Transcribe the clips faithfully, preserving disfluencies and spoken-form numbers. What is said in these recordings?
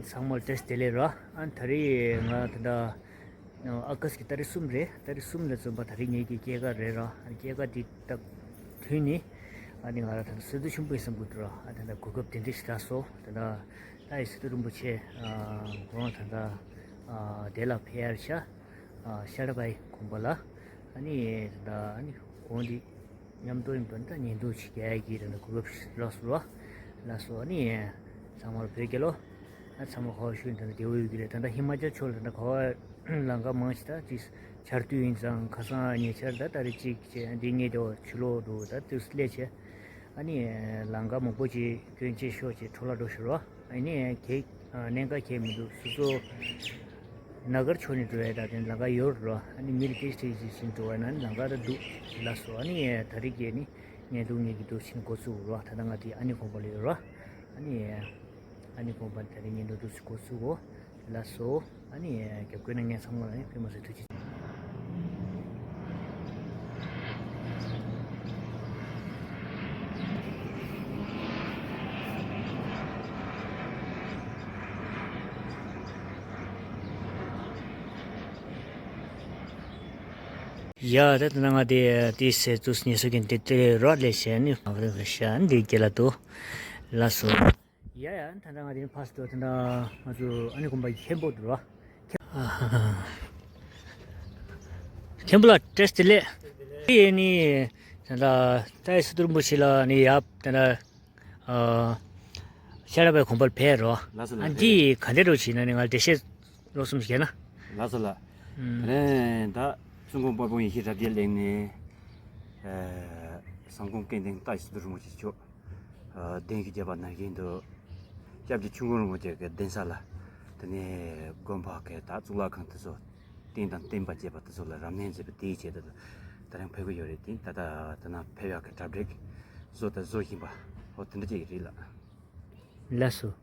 ཚང་མར་བཀྲ་ཤིས་བདེ་ལེགས་ར། ཨ་ནི་ད་རེས་ང་ད་ལྟ་ཨ་ཀཱས་ཀྱི་ཏ་རིག་གསུམ་རེད། ཏ་རིག་གསུམ་ལ་འཛོམས་པ་ད་རེས་ངེད་ཀྱི་སྐྱེས་སྐར་རེད་ར། ཨ་ནི་སྐྱེས་སྐར་འདི་སྟབས་མཐུན་ནས་ཨ་ནི་ང་རང་ད་ལྟ་གསོལ་སྟོན་ཆེན་པོ་ཡིན་བསམ་གྱི་འདུག་ར། ཨ་ད་ལྟ་གོ་སྐབས་དེ་འདྲ་ཞིག་རག་སོང་། ད་ལྟ་ད་ཡི་སི་ཏུ་རིན་པོ་ཆེ་ཨ་ཁོང་ད་ལྟ་ཨ་དེ་ལ་ཕེབས་ཡར་ཤག་ཨ་ཤ་ར་བའི་དགོན་པ་ལ། ཨ་ནི་ད་ལྟ་ཨ་ནི་དགོན་འདི་མཉམ་དུ་ཡིན་དོན་དང་བརྙན་ཐུང་ཅིག་རྒྱག་ཡ་གི་རེད་ན་གོ་སྐབས་ཤིག་རག་སོང་ར། ལགས་སོ། ཨ་ནི་ཚང་མར་བོད་རྒྱལ་ལོ། ཨ་ཚང་མ་ག་བ་ཞུ་ཡིན་ད་ལྟ་བདེ་བོ་ཡོད་ཀྱི་རེད། ད་ལྟ་ཧི་མ་ཅལ་ཕྱོགས་ལ་ད་ལྟ་ག་བ་ལམ་ཁ་མང་ཆེ་ད་ཅིག་ཆར་དུས་ཡིན་ཙང་ཁ་སང་ཉེ་ཆར་ད་ཏ་རིག་གཅིག་བྱས་འདི་ངེད་དེ་བ་ཆུ་ལོག་འདུག་ད་དུས་སུ་སླེབས་བྱས། ཨ་ནི་ལམ་ཁ་མང་པོ་ཅིག་སྐྱོན་ཅན་ཤོར་བྱས་འཕྲོ་བརླག་འགྲོ་ཤོར་བ། ཨ་ནི་གེགས་གནད་འགག་གང་ཡང་མི་འདུག་སོ་སོ་ན་གར་ཕྱོགས་ནས་འགྲོ་ཡ་ད་དེ་ལམ་ཁ་ཡོད་རེད་བ། ཨ་ནི་མི་ལ་སྐད་ཆ་དྲིས་བྱས་ཕྱིན་འགྲོ་བ་ན་ལམ་ཁ་ད་འདུག་ལགས་སོ། ཨ་ནི་ད་རེས་ཀྱི་ནི་བརྙན་ཐུང་ངེད་ཀྱི་འདུག་ཕྱིན་འགོ་ཚུགས་རེད་བ། ད་ལྟ་ང་དེ་ཨ་ནི་དགོན་པ་ལ་ཡོད་རེད་བ། ཨ་ནི་ཨ་ནི་དགོན་པ་ད་རེས་བརྙན་ཐུང་འདུག་ཕྱིན་འགོ་ཚུགས་གོ། ལགས་སོ། ཨ་ནི་རྒྱབ་སྐྱོར་གནང་མཁན་ཚང་མ་ལ་ནི་དཔེ་མ་སྲིད་ཐུགས་རྗེ་ཆེ། ཡ་ད་ད་ང་དེ་དེ་སེ་ཙུས་ཉེ་སོ་གན་དེ་དེ་རོ་ལེ་ཤ་ནི་ཨ་བ་རེ་ཤ་འདི་རྒྱལ་ལ་དུ་ལགས་སོ། ཡ་ཡ། ད་ལྟ་ང་དེ་ནི་ཕར་སྟོད་ད་ལྟ་ང་ཚོ་ཨ་ནི་དགོན་པ་མཁན་པོ་འདུག་ར། མཁན་པོ་ལ་བཀྲ་ཤིས་བདེ་ལེགས། དེ་ནི་ད་ལྟ་ཏཱའི་སི་ཏུ་རིན་པོ་ཆེ་ལ་ནི་ཡབ་ད་ལྟ་ཤ་ར་བའི་དགོན་པར་ཕེབས་རོ། ལགས་སོ་ལགས། ཨ་འདི་ག་འདྲ་རོ་བྱེད་ན་ནི་ང་འགྲེལ་བཤད་རོགས་གསུམ་བྱས་ན། ལགས་སོ་ལགས། ཨུམ། དེ་ནས་ད་ཙུན་ཁུང་དཔལ་སྤུངས་ཡེ་ཤེས་རབ་རྒྱས་གླིང་ནས་ཨ་ཟམ་གོང་སྐལ་ལྡན་ཏཱའི་སི་ཏུ་རིན་པོ་ཆེ་མཆོག་ཨ་གདན་གྱི་རྒྱབ་པ་ན་གིན་དུ་སྐྱབས་རྗེ་ཆོས་མགོན་རིན་པོ་ཆེ་གི་གདན་ས་ལ། དེ་ནས་དགོན་པ་གི་ད་གཙུག་ལག་ཁང་དེ་ཚོ་རྟེན་དང་བརྟེན་པ་བཅས་པ་དེ་ཚོ་ལ་རབ་གནས་མཛད་པ་དེའི་ཆེད་དུ་ད་རིང་ཕེབས་ཀྱི་ཡོད་རེད། དེ་ད་ལྟ་དེ་ན་ཕེབས་ཡག་གི་གྲ་སྒྲིག་བཟོ་དང་བཟོ་བཞིན་པ་འོ་དེ་འདྲ་ཅིག་རེད་ལགས། ལགས་སོ།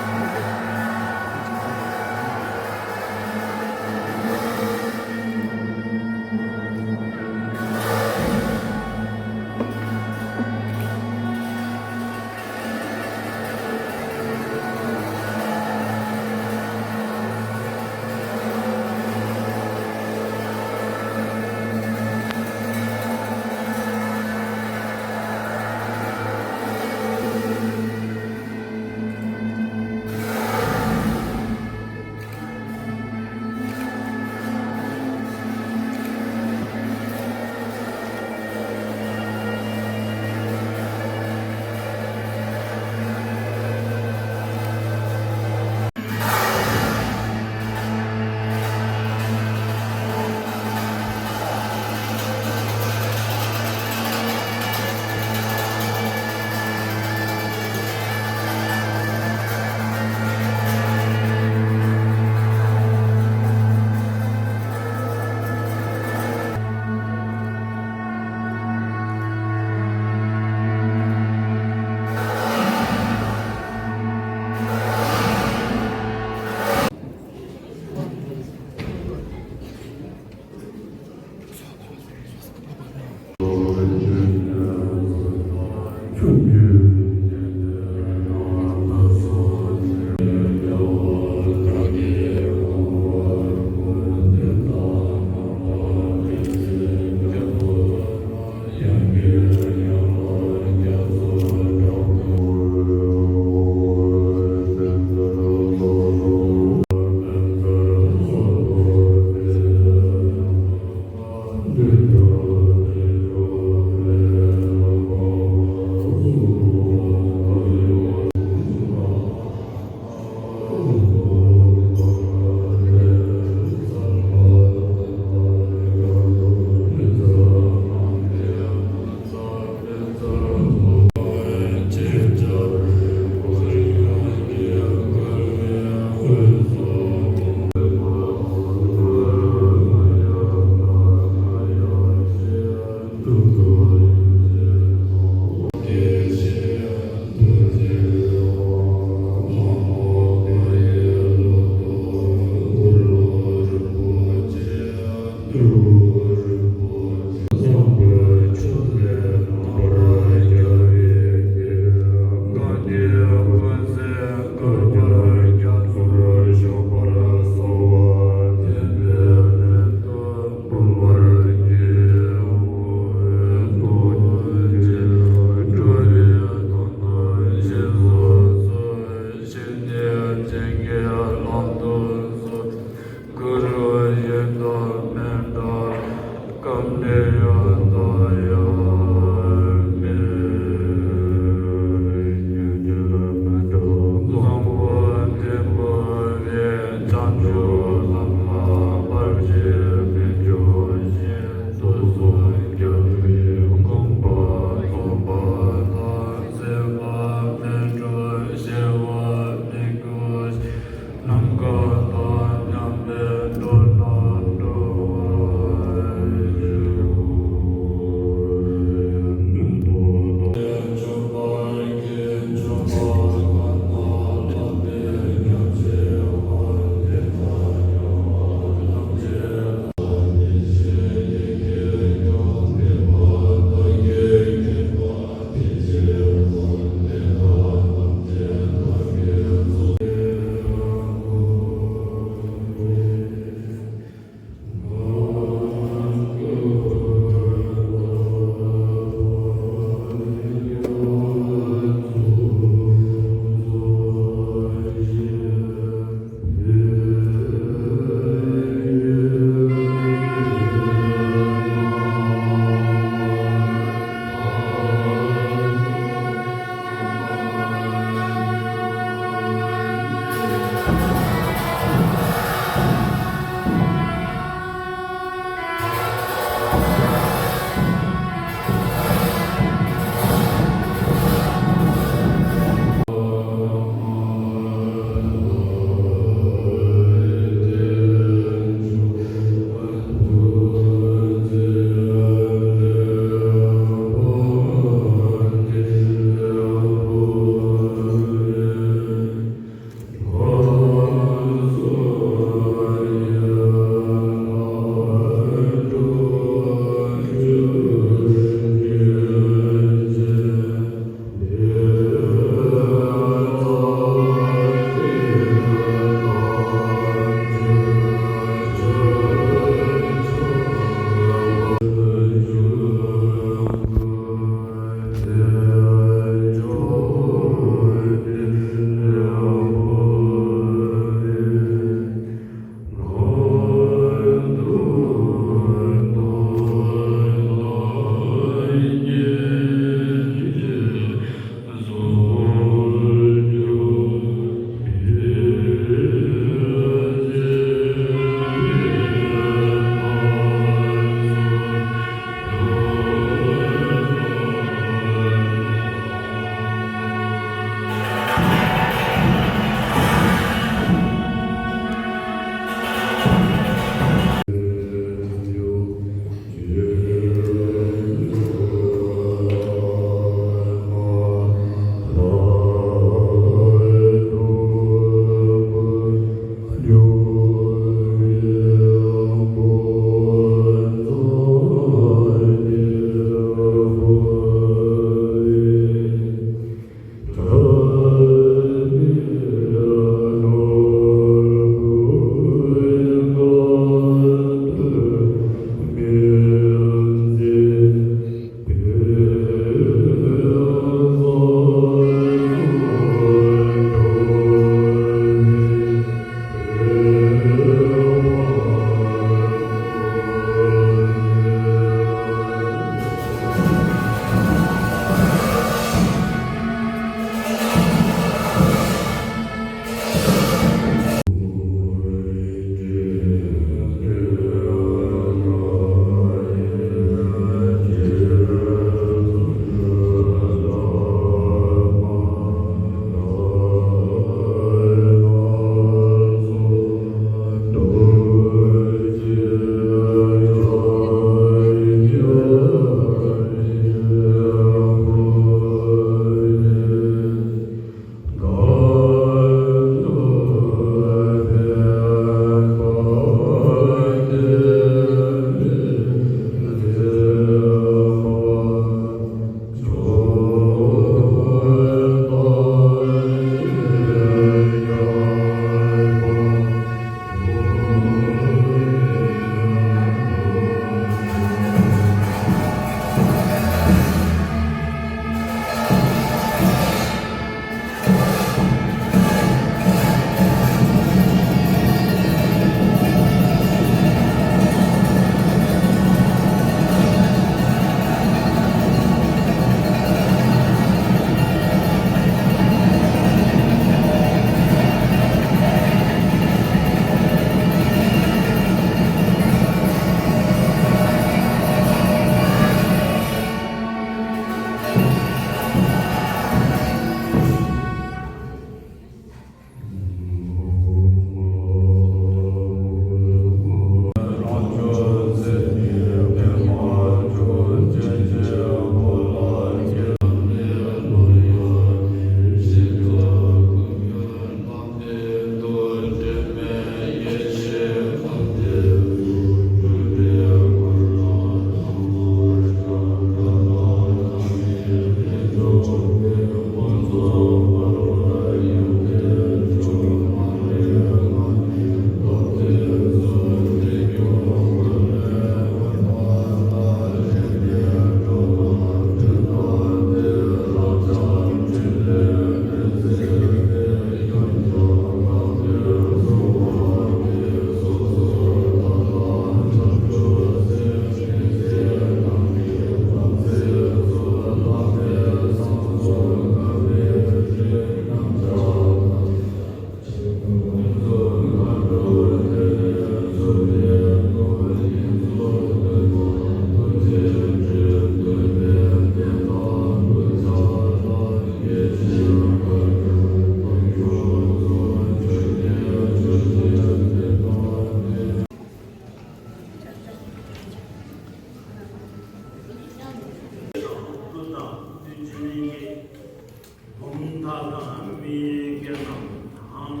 ལྷ་དང་མིའི་སྐད་རྣམས་དང་།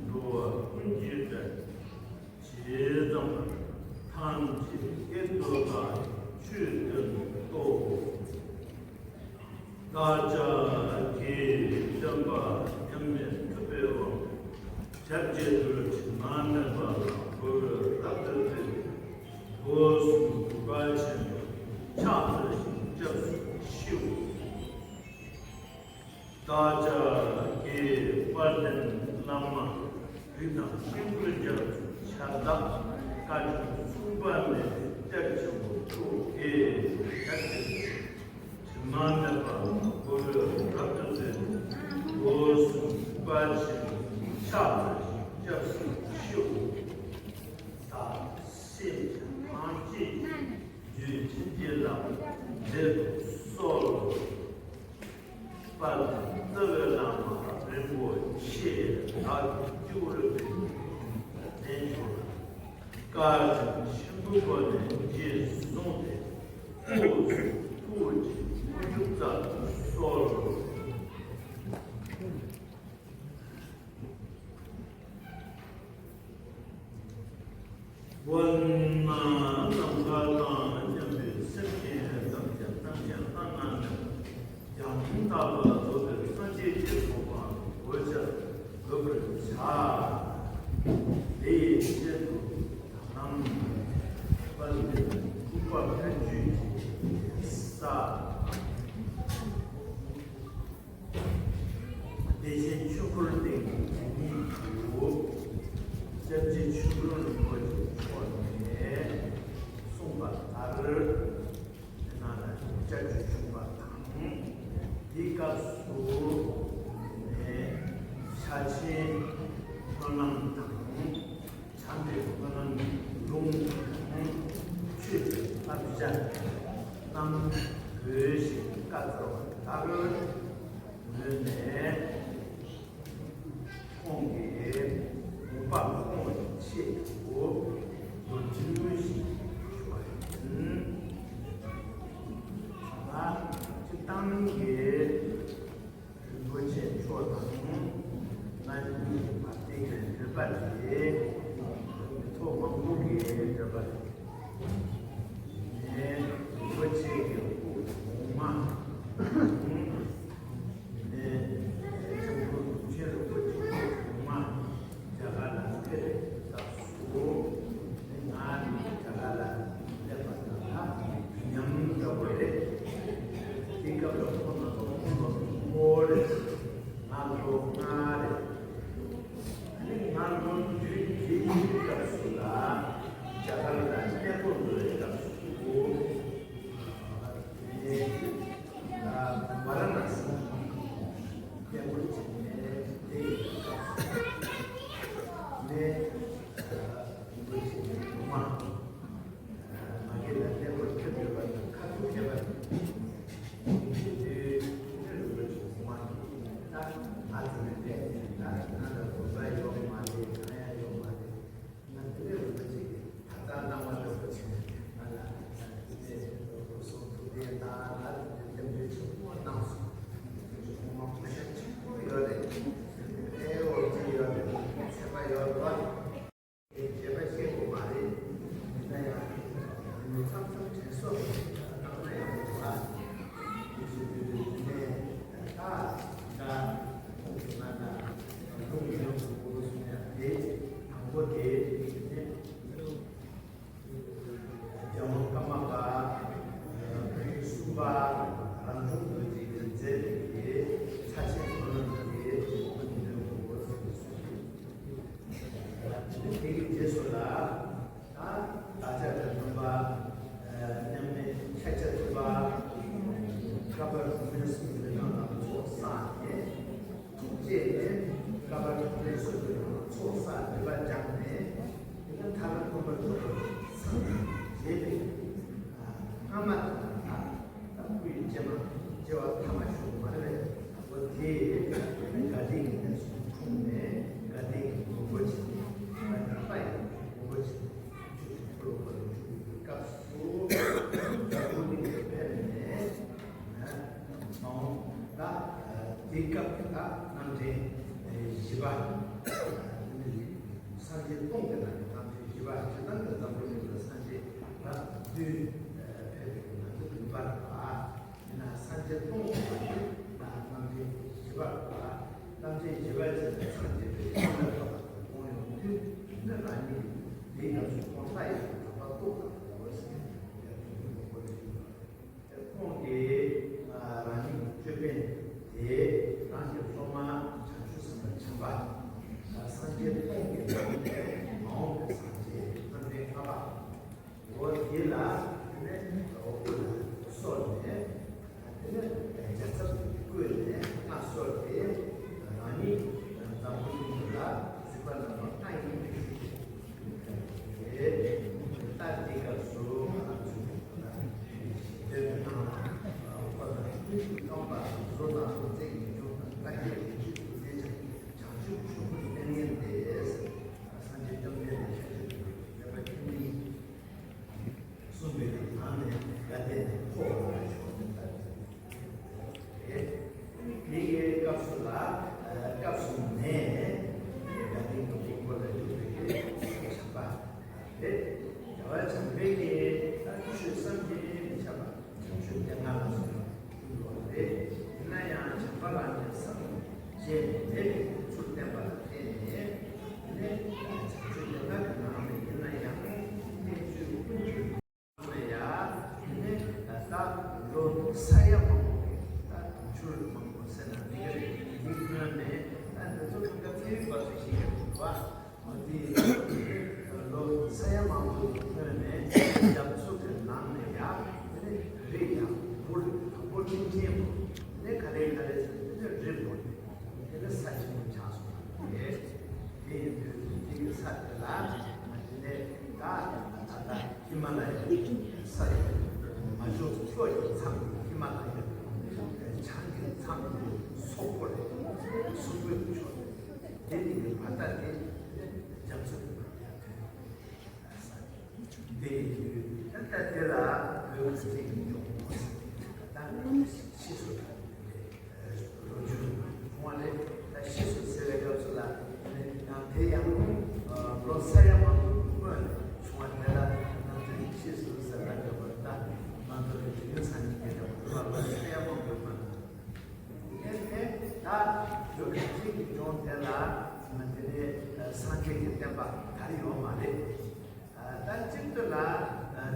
འགྲོ་བ་ཀུན་གྱི་སྒྲ་ཇི་ཙམ་པར། ཐམས་ཅད་སྐད་དུ་བདག་ཆོས་བསྟན་ཏོ། བདག་ཅག་གི་སྟོན་པ་མཉམ་མེད་ཐུབ་པའི་དབང་། ཞབས་ཀྱི་རྡུལ་དྲི་མ་མེད་པ་ལ་གུ་རུ་རབ་ཏུ་བརྩེ། སྒོ་གསུམ་གུས་པ་ཆེན་པོས་ཕྱག་འཚལ་ཞིང་སྐྱབས་སུ་མཆིའོ། བདག་ཅག་གི་དཔལ་ལྡན་བླ་མ་རིགས་དང་དཀྱིལ་འཁོར་རྒྱ་མཚོའི་ཁྱབ་བདག་བཀའ་དྲིན་མཚུངས་པ་མེད་པའི་གཏེར་ཆེན་པོ་ཐུགས་ཀྱི་ཞབས་ཀྱི་དྲི་མ་མེད་པ་གུ་རུ་རབ་ཏུ་བརྩེ། སྒོ་གསུམ་གུས་པ་ཆེན་པོས་ཕྱག་འཚལ་ཞིང་སྐྱབས་སུ་མཆིའོ། བདག་སེམས་ཅན་ཐམས་ཅད་ཀྱི་རྒྱུད་བྱིན་གྱིས་བརླབ་པའི་མཛད་དུ་གསོལ། དཔལ་ལྡན་རྩ་བའི་བླ་མ་རིན་པོ་ཆེ་བདག་གི་སྤྱི་བོར་ཕེབས་ཏེ་གདན་ཞུ་ལ། བཀའ་དྲིན་ཆེན་པོའི་སྒོ་ནས་རྗེས་བཟུང་སྟེ་སྐུ་གཟུགས་ཐུགས་རྗེའི་དངོས་གྲུབ་སྩལ་དུ་གསོལ། འོ་ན་ནམ་མཁའ་དང་མཉམ་པའི་སེམས་ཅན་ཐམས་ཅད་ཐམས་ཅད་བླ་ན་མེད་པ་ཡང་དག་པར་རྫོགས་པའི་སངས་རྒྱས་ཀྱི་གོ་འཕང་གོ་ཆ་བགྲོད་པར་བྱ། དེ་ཡི་ཆེད་དུ་ད་ལམ་དཔལ་ལྡན་ལྐུགས་པ་སྨན་བཅུད་ཀྱི་ས། བདེ་ཆེན་ཆོས་འཁོར་སྟེང་གི་དེ་ཉིད་དུ། སྐྱབས་རྗེ་ཆོས་དབོན་རིན་པོ་ཆེ་མཆོག་ནས་གསུངས་པ་ལྟར། དེ་ནང་ལ་སྐྱབས་རྗེ་བྱུང་བ་དང་། དེའི་སྐབས་སུ་ནས་ཕྱག་ཆེན་སྨོན་ལམ་དང་། བྱམས་པའི་སྨོན་ལམ་ལུང་དང་། ཆོས་ཀྱི་བསླབ་བྱ་རྣམས་འབུལ་ཞིང་བཀའ་སྩལ་བ་ལྟར། ངོས་ནས་ཁོང་གི་དགོངས་པ་སྐོང་བའི་ཆེད་དུ་འགོ་འཛུགས་ཞུ་བ་ཡིན། ད་སྤྱིར་བཏང་གི་རིན་པོ་ཆེ་མཆོག་དང་ང་གཉིས་བར་དེ་གའི་འབྲེལ་བ་དེ་མི་ཐོག་མང་པོ་གི་འབྲེལ་བ་རེད། ངས་རིན་པོ་ཆེ་གི་སྐུ་གོང་མ། ངས་ཆེན་པོ་ཆེ་རིན་པོ་ཆེ་གི་གོང་མ་རྒྱ་གར་ལ་ཕེབས་པའི་སྐབས་སུ། ང་རྒྱ་གར་ལ་སླེབས་པ་དང་ལ་ཉམས་འདྲ་བོ་རེད། དེ་སྐབས་ལ་ཁོང་རྣམ་པ་ཁོང་ཚོ་ངོ་རེ་ང་ཚོ་ང་རེ། ང་ཚོ་དུས་དེའི་སྐབས་སུ་ལ་རྒྱ་གར་ལ་གནས་སྤོ་འགྲོ་བའི་སྐབས་སུ། ཨ། ཝཱ་ར་ཎ་སི་ལ་སྐྱབས་བཅོལ་བྱས་ནས་དེ་ཡི་སྐབས་སུ་ནས་རིན་པོ་ཆེ་གོང་མ་མ་གི་ལ་གནས་སྐོར་ཐེབས་ཡོད་པ་དང་ཁ་ཐུག་མཁས་པ་དེ་དུས་རིན་པོ་ཆེ་གོང་མ་གིས་ད་ང་ཚོ་ནས་བལྟས་ནས་ད་ང་ལ་དགོས་པ་ཡོད་མ་རེད། གང་ཡང་ཡོད་མ་རེད། ང་དེ་ནས་རིན་པོ་ཆེ་གིས་ད་ལྟ་གནང་བ་འདྲ་པོ་བྱས་ནས་ང་ལ་དེ་ནས་སྐུ་གསུང་ཐུགས་རྟེན་དང་ང་ལ་དེ་སྟོན་པའི་ཆེན་པོ་གནང་སོང་། དགོངས་པ་ཆེན་པོ་ཡོད་རེད། ཨེ་འོ་ཅི་ཡོད་རེད། ཚད་མ་ཡོད་རེད་བ། དེ་བྱས་པ་ཤེས་དགོས་མ་རེད། ཡིན་ན་ཡང་མཚམས་མཚམས་དྲན་གསོ་བཏང་ན་ཡང་དགོས་པ། དེ་བཞིན་དུ་དེ་ནས་ད་ད་ཁོང་གི་ང་ལ་ལུང་ཡོད་དགོས་གསུང་ཡ་དེ་དང་པོ་དེ་དེ་ནས། རྒྱལ་བ་ཀརྨ་པ་གསུམ་པ་རང་བྱུང་རྡོ་རྗེ་གིས་མཛད་པའི་ཕྱག་ཆེན་སྨོན་ལམ་གྱི་སྐུ་མདུན་དུ་གསུངས། དེའི་རྗེས་སུ་ལ་ད་བདག་ཅག་གི་སྟོན་པ་མཉམ་མེད་ཤཱཀྱ་ཐུབ་པ་བསྐལ་པ་གྲངས་མེད་གསུམ་གྱི་རིང་ལ་ཚོགས་བསགས་ནས། ཐུགས་བསྐྱེད་ནས་བསྐལ་པ་གྲངས་མེད་གསུམ་གྱི་རིང་ལ་ཚོགས་བསགས་སྒྲིབ་པ་སྦྱངས་ནས། དེ་ནས་ཐར་པའི་གོ་འཕང་ཐོབ་པར་སངས་རྒྱས་པའི་སྔ་མ་དང་ད་སྐུ་ཡི་རྗེས་མ་སྐྱེ་བ་ཐ་མ་ཞུགས་མ་རེད། འོ་དེ་དགའ་ལྡན་གྱི་གནས་སུ་འཁྲུངས་ནས་དགའ་ལྡན་གྱི་ནོར་བུ་བྱས་ནས་ནོར་བུ་བྱས་ནས་ཆོས་ཀྱི་འཁོར་ལོ་བསྐོར་བའི་སྐབས་སུ་བདག་པོ་ནི་ཕེབས་ནས་མ་འོངས་ད། དེའི་སྐབས་ཀྱི་ད་རྣམ་འདྲེན་བཞི་པ། སངས་རྒྱས་སྟོང་གི་ནང་གི་རྣམ་འདྲེན་བཞི་པ་སྤྱིར་བཏང་གི་འཛམ་བུ་གླིང་གི་སངས་རྒྱས་རབ་བདུན་ཕེབས་པའི་ནང་གི་བདུན་པ་རེད་པ། ཡིན་ན་སངས་རྒྱས་སྟོང་གི་ནང་གི་རྣམ་འདྲེན་བཞི་པ་རེད་པ། རྣམ་འདྲེན་བཞི་པ་ཅན་དུ་སངས་རྒྱས་པའི་སྐྱོན་མེད་པ་དང་གོང་ཡོང་དུས་ནི་རང་ཉིད་འདིའི་སྐབས་སུ་ཁོང་ལྷ་ཡི་དམ་པ་རྟོགས་དང་འོད་ཟེར་ཡང་དུ་མོས་པ་ཁོ་ནས་ཡིན་པ། ཁོང་གིས་རང་ཉིད་ཀྱི་ཅོད་པན་དེ་རང་གི་སློབ་མ་བྱང་ཆུབ་སེམས་དཔའ་ཆེན་པ་སངས་རྒྱས་སྟོང་གི་ནང་ནས་མ་འོངས་པའི་སངས་རྒྱས་རྣམ་འདྲེན་ལྔ་པ། འོ་དེ་ལ་དེ་ནས་འོ་སྐུ་ལ་གསོལ་ནས་དེ་ནས་རྒྱལ་ཚབ་ཀྱི་སྐུ་ལས་སྔར་གསོལ་ཏེ་རང་ཉིད་འཛམ་བུ་གླིང་ལ་གཟིགས་པ་རྣམ་པ་ལྔ་ཡིན་པའི་ཚུལ་དེ། ད་དེའི་སྐབས་སུ་ང་ཚོས་ཞལ་འདོན་གནང་ལ། ཁོ་དང་ཀུན་གྱིས་སྟོན་པ་བཟོ་དང་བཟོ་རྩལ་ཡིན་འབྱུང་དང་བཀའ་བརྒྱད་ལས་ཀྱི་ཐུགས་རྗེ་ཅན། བྱང་ཆུབ་ཕྱོགས་ཀུན་ཏིང་ངེ་འཛིན་ཏེ། སངས་རྒྱས་བཅོམ་ལྡན་འདས་ཤཱཀྱ་ཐུབ་པའི་བསྟན་པ་ཐུན་མིན་གསུངས་པའི་ནང་ནས་དགའ་ལྡན་ཕོ་བ་ལ་ཕྱོགས་ནས་ལྟ་བུ་རེད། དེའི་སྐབས་སུ་ལ་སྐབས་སུ་ནས་དགའ་ལྡན་གྱི་དབང་པོ་ལ་འཇུག་པའི་བྱམས་པ་རེད། རྒྱལ་བ་བྱམས་པའི་གི་ཆོས་བསམ་གྱིས་མི་ཁྱབ་པ་བྱང་ཆུབ་སྡེ་ལྔ་ལ་སོགས་པ་ཡོད་རེད། ཡིན་ན་ཡང་བྱམས་པ་ལ་ནི་བསམ་བྱས་མེད་པའི་ཚུལ་བསྟན་པ་ལ་བརྟེན་ནས་ནི་བྱང་ཆུབ་སྡེ་ལྔ་གི་ནང་ནས་ཡིན་ན་ཡང་བསྟན་བཅོས་ཀུན་གྱི་ནང་ནས་ཡང་ནི་ད་ལོ་ས་ཡ་མང་པོ་ད་དུང་ཕྱུར་མང་པོ་ཟེར་ན་མི་འགལ་མི་འགལ་ནས་ད་འདི་ཚོ་གང་ག་ཚེ་རིང་བར་དུ་ཞིག་གི་བ། དེ་ལོ་ས་ཡ་མང་པོ་ཐོན་ནས་རྒྱ་མཚོ་དེ་ནང་ནས་ཡང་དེ་ནས་རི་ཡང་འབུར་དང་པོ་ཆེན་ཆེན་པོ་ནས་ག་ལེ་ག་ལེ་དེ་ནས་རི་འབུར་དེ་ནས་ས་ཆེན་པོ་ཆགས་སོང་། དེ་ཡིན་དུས་དེ་གི་ས་དེ་ལ་དེ་ནས་ད་ད་ལྟ་ཧི་མ་ལ་ཡའི་ས་མ་འཇོག་ཕྱོགས་ཀྱི་མཚམས་ཀྱི་ཧི་མ་ལ་ཡའི་བྱང་གི་མཚམས་ཀྱི་སོག་པོ་རེད། སོག་པོའི་ཕྱོགས་དེ་ནི་བར་ཐག་དེ་རྒྱ་མཚོ་དེ་མ་ཡར་ཐོན་ཡོང་དེ་ཡིན་དུས་ད་ལྟ་དེ་ལ་བོད་ཀྱི་ཚིག་གི་སྐྱོང་བ་ད་ཕྱིས་སུ་ད་ལོ་རྒྱུས་བྱུང་བ་རེད། ད་ཕྱིས་སུ་ཟེར་བའི་སྐབས་སུ་ལ་ཡང་དེ་ཡང་ལོ་ས་ཡ་མང་པོ་སྔོན་ནས་བྱུང་བ་དེ་ལ་ང་ཚོས་ཕྱིས་སུ་ཟེར་ན་འདོད་པ་ད་ང་ཚོ་ལ་རྒྱུ་མཚན་ཉིད་ཀྱི་འདོད་པ་ལོ་ས་ཡ་མང་པོའི་སྔོན་ནས། དེ་ནས་ད་བོད་ཀྱི་ཚིག་གི་སྐྱོང་དེ་ལ་དེ་ནས་སངས་རྒྱས་ཀྱི་བསྟན་པ་དར་ཡོད་མ་རེད། ད་གཅིག་ཏུ་ལ་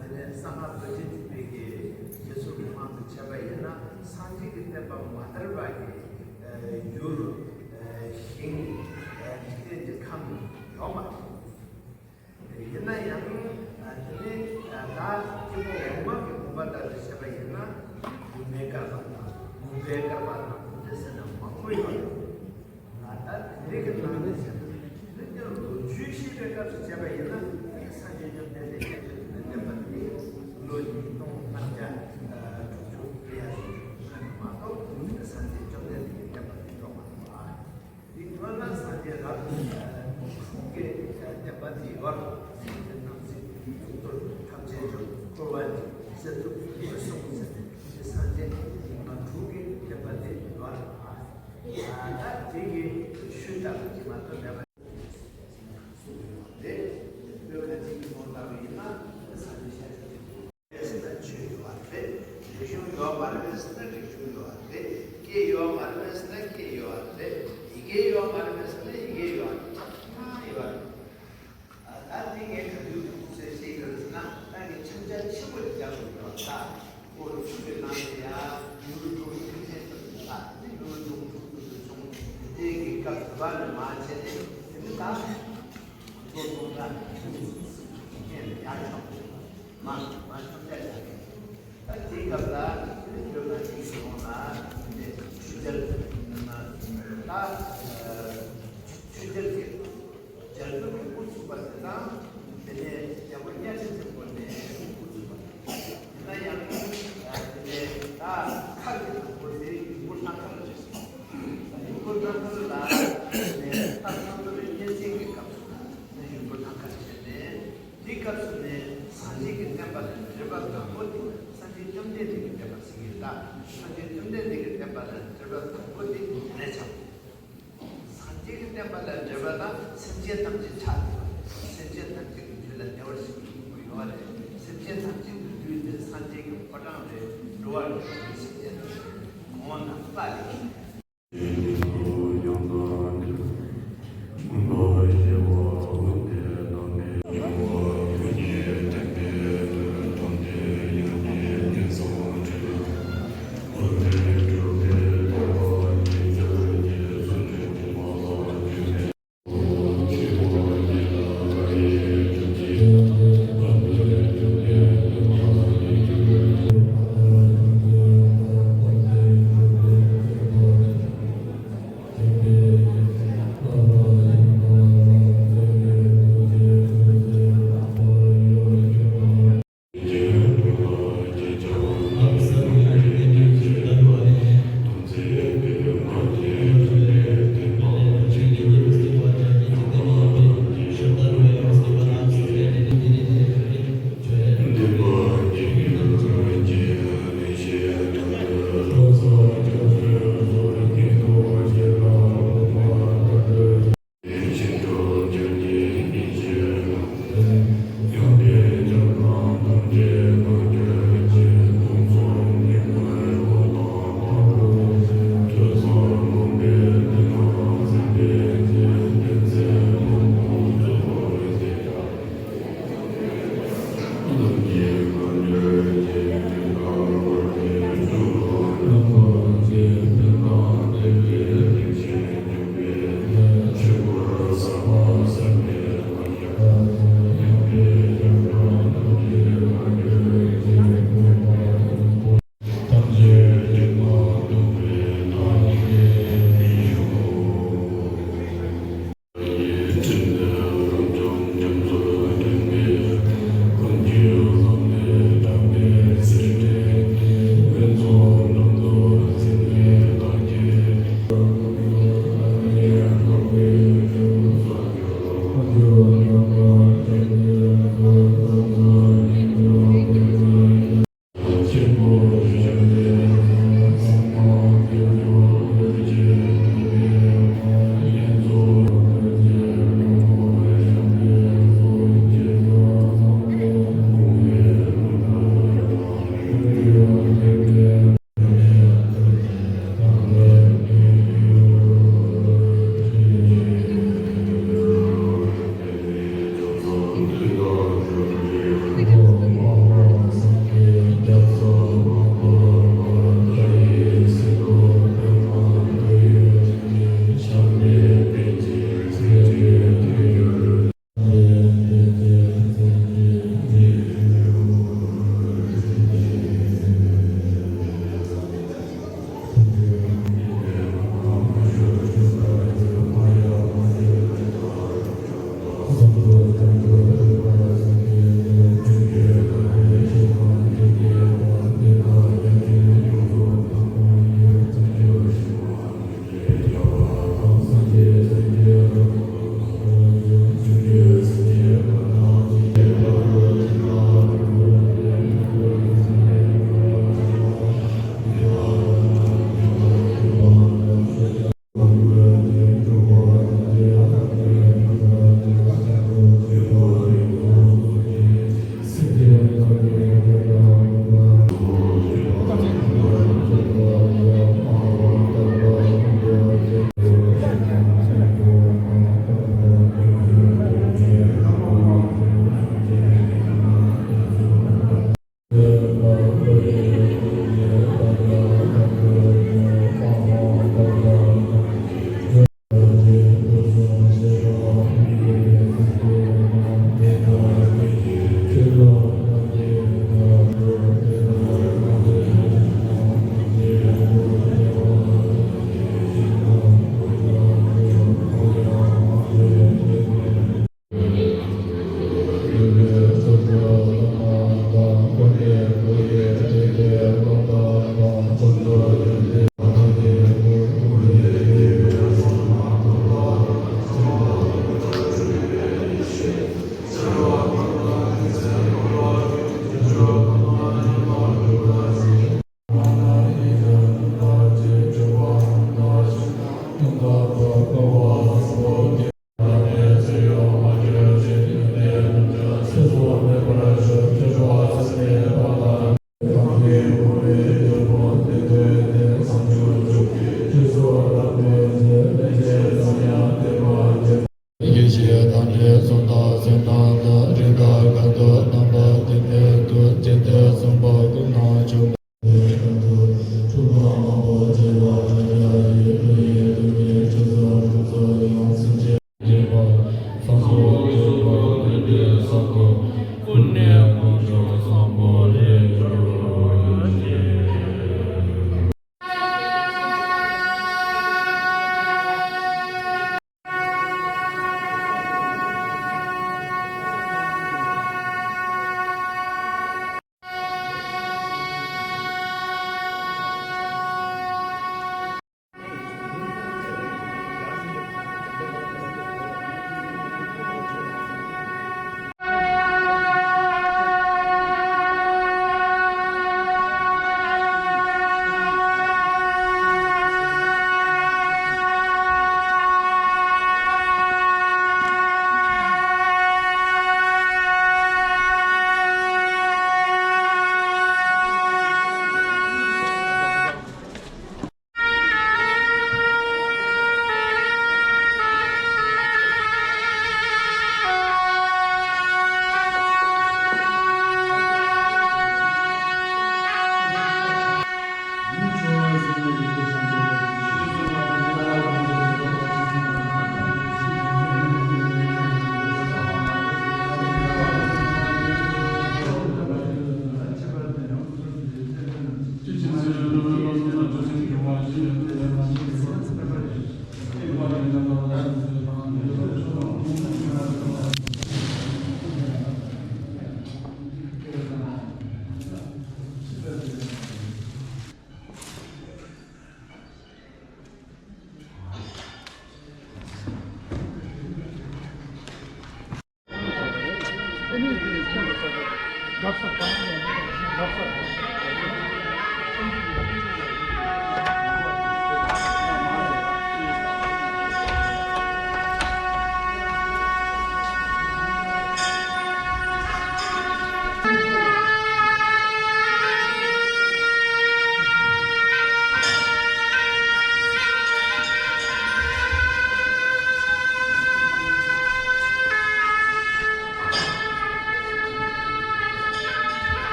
དེ་ནས་གསང་སྔགས་རྡོ་རྗེ་ཐེག་པའི་གི་རྗེས་སུ་ལུང་མང་དུ་བྱས་པ་ཡིན་ན་སངས་རྒྱས་ཀྱི་བསྟན་པ་མ་དར་བ་གི་ཡུལ་ཞིང་འཇིག་རྟེན་གྱི་ཁམས་ཡོད་མ་རེད། ཡིན་ན་ཡང་དེ་ནས་ད་སྐྱེ་བོ་འོག་མ་གི་བུམ་པ་ལྟར་དུ་བྱས་པ་ཡིན་ན་སྒོམ་པའི་བསྐལ་པ་དང་མུན་པའི་བསྐལ་པ་དང་དེ་ཟེར་ན་མང་པོ་ཡོད་རེད། ད་དེ་འདྲའི་གི་ནང་ནས་བྱས་ན་ནི་ལོ་རྒྱུས་ཤེས་པའི་སྐབས་སུ་བྱས་པ་ཡིན་ན་ནི་སངས་རྒྱས་བཅོམ་ལྡན་འདས་ཀྱི་བསྟན་པ་འདི་ལོ་ཉིས་སྟོང་ལྔ་བརྒྱ་དྲུག་ཅུ་རེ་ཡ་ཞིག་སྔོན་ནས་མ་གཏོགས་ནི་སངས་རྒྱས་བཅོམ་ལྡན་འདས་ཀྱི་བསྟན་པ་འདི་འགྲོ་མ་ཐུབ་པ། འདི་སྔོན་ལ་སངས་རྒྱས་རབ་དྲུག་གི་བསྟན་པ་འདི་ཡོད། སངས་རྒྱས་རྣམ་གཟིགས་གཙུག་ཏོར་ཐམས་ཅད་འཇོམས། འཁོར་བ་འཇིག་གསེར་ཐུབ་རྒྱལ་སྲས་གསུམ་ཟེར་ཏེ་སངས་རྒྱས་རིག་མ་དྲུག་གི་བསྟན་པ་འདི་ཡོད། ད་དེ་གི་ཤུལ་བཞག་གི་མ་གཏོགས་མེད་པ་གསུངས་ཡོད་པ་རེད། བོད་ཁ་ཅིག་གི་ངོ་ལྟ་བུ་ཡིན་ན་སངས་རྒྱས་ཤཱཀྱ་ཐུབ་པ་ཟེར་ན་ཆོས་ཡོད་པ་རེད། རིག་གཞུང་ཡོད་མ་རེད་ཟེར་ན་རིག་གཞུང་ཡོད་པ་རེད། སྐད་ཡོད་མ་རེད་ཟེར་ན་སྐད་ཡོད་པ་རེད། ཡི་གེ་ཡོད་མ་རེད་ཟེར་ན་ཡི་གེ་ཡོད་པ་རེད། ཚང་མ་ཡོད་པ་རེད། ད་འདི་ངས་ག་དུས་ཁུངས་བཙན་བཤད་ཡོད་ཟེར་ན་ད་ངས་འཆམ་རྒྱ་ཆེན་པོ་ཞིག་རྒྱག་དགོས་ཡོད། ད་ཁོ་ཆུ་གི་ནང་ནས་ཡ་ཡུལ་གྲུ་ཐམས་ཅད་དུ་ད་འདི་ཡུལ་གྲུ་ཐུག་ཐུག་ཏུ་བྱུང་། དེ་གི་སྐབས་དུ་བ་ནས་མ་བྱས་ཏེ་དེ་ནི་ད་ལོ་སྟོང་ཕྲག་ཁྱོན་ནས་ཡར་ཤོག་མ་མ་འཆམ་རྒྱ་རྒྱག་གི། ད་དེའི་སྐབས་ལ་དེ་ནི་བོད་ལ་ཅིག་ཡོང་ལ་དེ་ཆུ་རྒྱལ་ན་ད་ཆུ་རྒྱལ་གྱི་རྒྱལ་པོ་གི་དབུ་ཚུགས་པ་དེ་དང་། དེ་ནས་རྒྱལ་པོ་གཉའ་ཁྲི་ཆེན་པོ་ནས་དབུ་ཚུགས་པ་དེ། ཡིན་ན་ཡང་དེ་ནས་ད་མཁར་གྱི་དང་པོ་དེ་ཡུམ་བུ་ལྷ་མཁར་ལ་བྱས་སོང་། ཡུམ་བུ་ལྷ་མཁར་ལ་དེ་ནས་ད་ཁོང་ཚོ་རེ་གཉན་བཙན་གྱི་སྐབས་སུ་ནས་ཡུམ་བུ་ལྷ་མཁར་བྱས་ནས། དེའི་སྐབས་སུ་ནས་སངས་རྒྱས་ཀྱི་བསྟན་པ་དང་འབྲེལ་བ་དང་པོ་དེ་སངས་རྒྱས་བཅོམ་ལྡན་འདས་ཀྱི་བསྟན་པ་ཟེར་གྱི་ཡོད། ད་སངས་རྒྱས་བཅོམ་ལྡན་འདས་ཀྱི་བསྟན་པ་དང་འབྲེལ་བ་དང་པོ་དེ་ ལ་འབྲེལ་བ་དང་སེམས་ཅན་ཐམས་ཅད་ཆགས་ཐུབ་པ་རེད། སེམས་ཅན་ཐམས་ཅད་ཀྱི་རྒྱུད་ལ་བདེ་བར་གཤེགས་པའི་སྙིང་པོ་ཡོད་པ་རེད། སེམས་ཅན་ཐམས་ཅད་ཀྱི་རྒྱུད་དེ་སངས་རྒྱས་ཀྱི་ཕོ་བྲང་རེད། འགྲོ་བ་རིགས་དྲུག་གི་སེམས་ཅན་ཐམས་ཅད་གོང་ན་པ་ལས།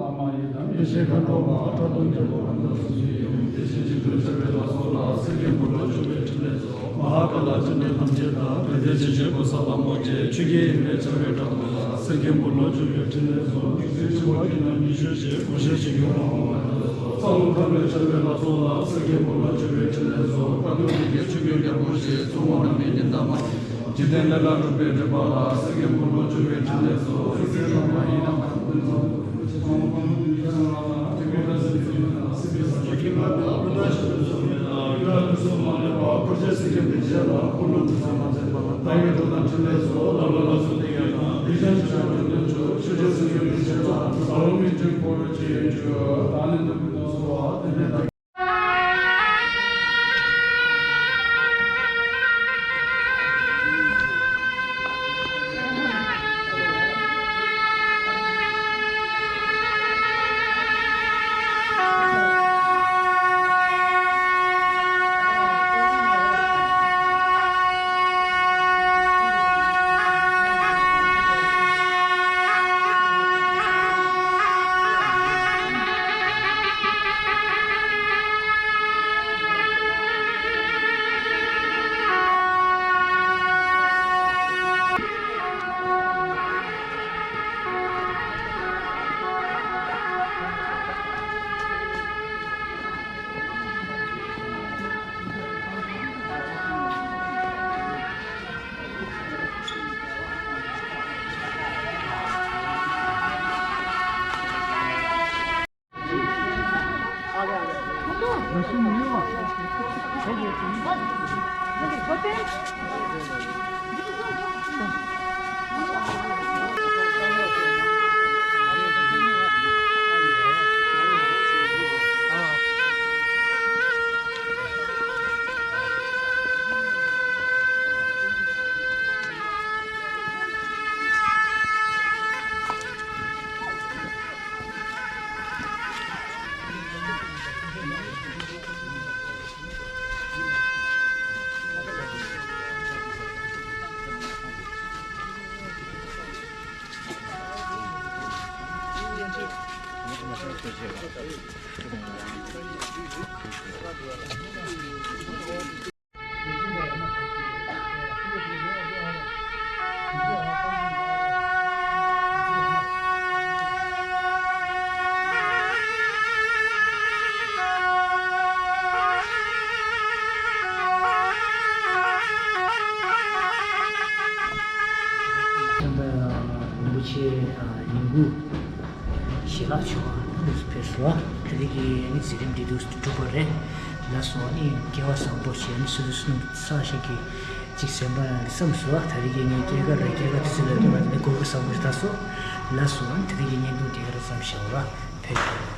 བླ་མ་ཡི་དམ་ཡེ་ཤེས་མཁའ་འགྲོ་མ་ཁྲག་འཐུང་རྒྱལ་པོ་རབ་འབྱམས་སུ་ཞིག་ཡོང་། དེ་བཞིན་གཅིག་ཏུ་ཆགས་པའི་ལ་སོགས་ལ། གསེར་གྱི་འབུལ་ལོ་བཅུ་པའི་ཕྲིན་ལས་སྩོལ། མ་ཧཱ་ཀཱ་ལ་སྤྱན་འདྲེན་ཐམས་ཅད་དང་། བན་དེ་ཆོས་སྐྱོང་ཀུན་བཟང་ལྷ་མོ་བཅས། ཆོས་ཀྱི་དབྱིངས་ལས་འཆར་བའི་དྲག་པོ་ལ། གསེར་གྱི་འབུལ་ལོ་བཅུ་པའི་ཕྲིན་ལས་སྩོལ། ཡེ་ཤེས་ཆེན་པོ་ཀུན་ལ་ཉེ་ཤོས་ཆེ། སྐུ་ཞབས་ཞིང་གི་དབང་པོ་མ་ལ་སོགས། རྩ་རླུང་འཁོར་ལོས་འཆར་བའི་ལ་སོགས་ལ། གསེར་གྱི་འབུལ་ལོ་བཅུ་པའི་ཕྲིན་ལས་སྩོལ། རྟ་ཐུལ་དེ་ཀའི་ཆོས་སྐྱོང་རྒྱལ་པོ་བཅས། བཙུན་མོ་རྣམས་ཀྱི་ཉི་ཟླ་མ། འཇིག་རྟེན་ལས་ལ་རུང་བའི་རིག་པ་ལ། གསེར་གྱི་འབུལ་ལོ་བཅུ་པའི་ཕྲིན་ལས་སྩོལ། སྲིད་པའི་ལྷ་མ་ཡིན་ན་མ་ཡིན་ཀུན་ཚང་། ཉིན་གུང་ཞལ་ལག་མཆོད་པ་འདུག་ཕེབས་སོ། དེ་རིང་གི་ནི་མཛད་རིམ་འདི་འདུག་གྲུབ་པ་རེད། ལགས་སོ། ནི་སྐལ་བ་བཟང་པོ་བྱས་ནས་སོ་སོ་སོ་ས་ཞིག་གི་ཅིག་སེམས་པ་ནང་གི་བསམ་སོ། དེ་རིང་གི་ངའི་སྐྱེས་སྐར་རེད། སྐྱེས་སྐར་དུས་ཚོད་ལ་ལྟོས་པ་ནི་གོ་སྐབས་བཟང་པོ་ཞིག་ད་སོ། ལགས་སོ། དེ་རིང་གི་བརྙན་ཐུང་དེ་ག་རང་ཙམ་བྱ་བ་ལ་ཕེབས།